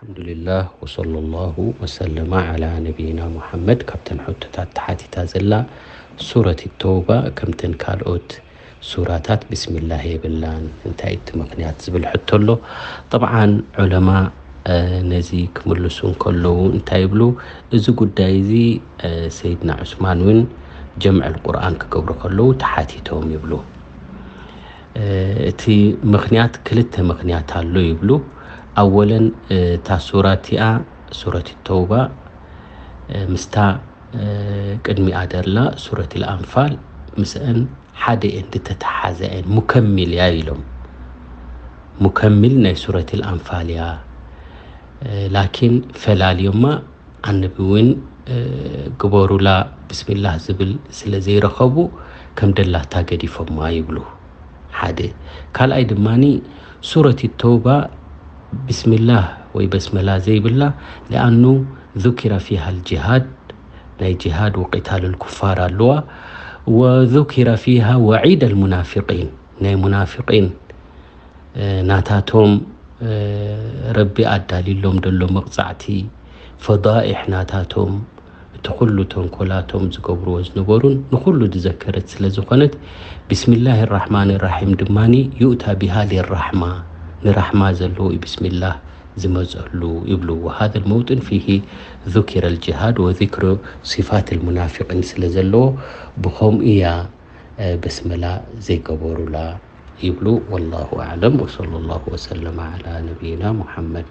الحمد لله وصلى الله وسلم على نبينا محمد. ካብተን ሕቶታት ተሓቲታ ዘላ ሱረት ተውባ ከምተን ካልኦት ሱራታት ብስሚላህ የብላን። እንታይ እቲ ምኽንያት ዝብል ሕቶ ኣሎ። ጠብዓን ዑለማ ነዚ ክምልሱ እንከለዉ እንታይ ይብሉ? እዚ ጉዳይ እዚ ሰይድና ዑስማን እውን ጀምዕል ቁርኣን ክገብሩ ከለዉ ተሓቲቶም ይብሉ። እቲ ምኽንያት ክልተ ምኽንያት ኣሎ ይብሉ። ኣወለን እታ ሱራ እቲኣ ሱረት ተውባ ምስታ ቅድሚኣ ደላ ሱረት ኣንፋል ምስአን ሓደ እየን ዝተተሓዘ እየን። ሙከሚል እያ ኢሎም። ሙከሚል ናይ ሱረት ኣንፋል እያ። ላኪን ፈላልዮማ ኣነቢ እውን ግበሩላ ብስሚላህ ዝብል ስለ ዘይረኸቡ ከም ደላታ ገዲፎማ ይብሉ። ሓደ ካልኣይ ድማኒ ሱረት ተውባ ብስሚላህ ወይ በስመላ ዘይብላ ሊኣኑ ذكر فيها الجهاد ናይ ጅሃድ وقتال الكفار ኣለዋ وذكر فيها وعيد المنافقين ናይ ሙናፍቂን ናታቶም ረቢ ኣዳልዩሎም ደሎ መቕጻዕቲ ፈዳኢሕ ናታቶም እቲ ኩሉ ተንኮላቶም ዝገብርዎ ዝነበሩን ንኩሉ ዝዘከረት ስለ ዝኾነት ብስሚላህ ራሕማን ራሒም ድማ ዩእታ ቢሃ ሊራሕማ ንራሕማ ዘለዎ እዩ ብስሚላህ ዝመፀሉ ይብሉ። وهذا الموطن فيه ذكر الجهاد وذكر صفات المنافقين ስለ ዘለዎ ብኸምኡ እያ በስመላ ዘይገበሩላ ይብሉ። والله أعلم وصلى الله وسلم على نبينا محمد.